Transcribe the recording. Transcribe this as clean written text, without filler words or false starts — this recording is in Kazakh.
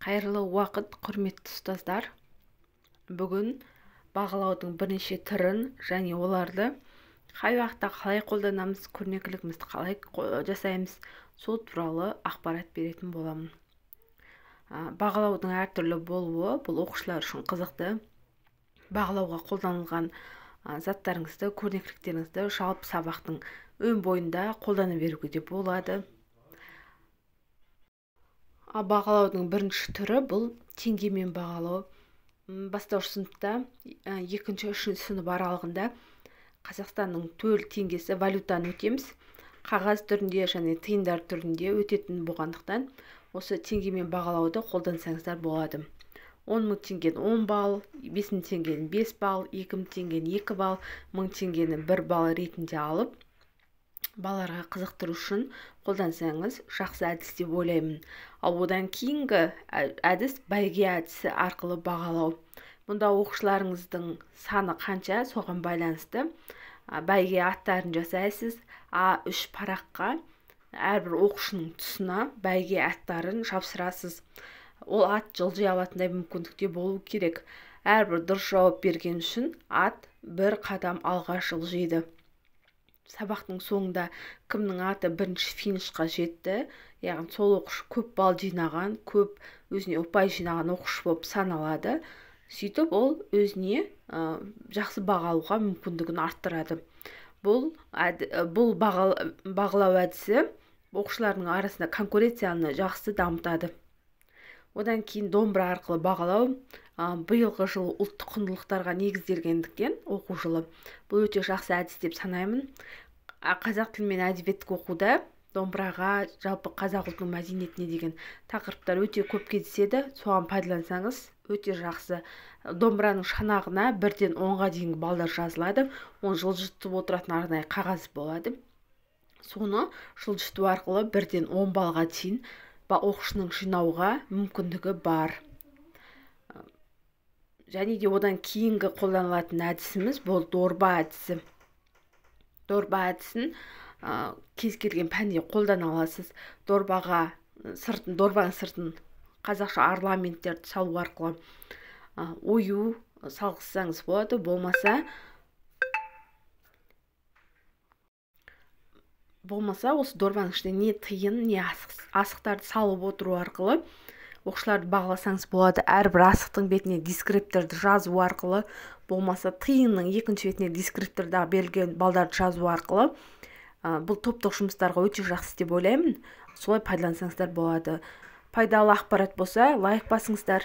Қайырлы уақыт, құрметті ұстаздар. Бүгін бағалаудың бірнеше түрін және оларды қай уақытта қалай қолданамыз, көрнекілігімізді қалай жасаймыз, сол туралы ақпарат беретін боламын. Бағалаудың әртүрлі болуы бұл оқушылар үшін қызықты. Бағалауға қолданылған заттарыңызды, көрнекіліктеріңізді жалпы сабақтың өн бойында қолдана беруге де болады. Бағалаудың бірінші түрі бұл теңгемен бағалау. Бастауыш сыныпта екінші, үшінші сынып аралығында Қазақстанның төл теңгесі валютаны өтеміз. Қағаз түрінде және тиындар түрінде өтетін болғандықтан осы теңгемен бағалауды қолдансаңыздар болады. 10 мың теңгені 10 балл, 5 мың теңгені 5 балл, 2 мың теңгені 2 балл, 1000 теңгені 1 балл ретінде алып, балаларға қызықтыру үшін қолдансаңыз жақсы әдіс деп ойлаймын. Ал одан кейінгі әдіс бәйге әдісі арқылы бағалау. Мұнда оқушыларыңыздың саны қанша, соған байланысты бәйге аттарын жасайсыз. А3 параққа әрбір оқушының тұсына бәйге аттарын жапсырасыз. Ол ат жылжи алатындай мүмкіндікте болу керек. Әрбір дұрыс жауап берген үшін ат бір қадам алға жылжиды. Сабақтың соңында кімнің аты бірінші финишқа жетті, яғни сол оқушы көп балл жинаған, көп өзіне ұпай жинаған оқушы болып саналады. Сөйтіп ол өзіне жақсы баға алуға мүмкіндігін арттырады. Бұл бағалау әдісі оқушылардың арасында конкуренцияны жақсы дамытады. Одан кейін домбыра арқылы бағалау. Биылғы жыл ұлттық құндылықтарға негізделгендіктен оқу жылы бұл өте жақсы әдіс деп санаймын. Қазақ тілі мен әдебиеттік оқуда домбыраға, жалпы қазақ ұлтының мәдениетіне деген тақырыптар өте көп кездеседі. Соған пайдалансаңыз өте жақсы. Домбыраның шанағына 1-ден 10-ға дейінгі балдар жазылады. Оны жылжытып отыратын арнайы қағаз болады. Соны жылжыту арқылы 1-ден 10 балға дейін оқушының жинауға мүмкіндігі бар. Және де одан кейінгі қолданылатын әдісіміз бұл дорба әдісі. Дорба әдісін кез келген пәнде қолдана аласыз. Дорбаның сыртын қазақша орнаменттерді салу арқылы ою салғызсаңыз болады. Болмаса осы дорбаның ішіне не тиын, не асықтарды салып отыру арқылы оқушыларды бағаласаңыз болады. Әрбір асықтың бетіне дескрипторды жазу арқылы, болмаса тиынның екінші бетіне дескриптордағы берілген балдарды жазу арқылы, бұл топтық жұмыстарға өте жақсы деп ойлаймын. Солай пайдалансаңыздар болады. Пайдалы ақпарат болса, лайк басыңыздар.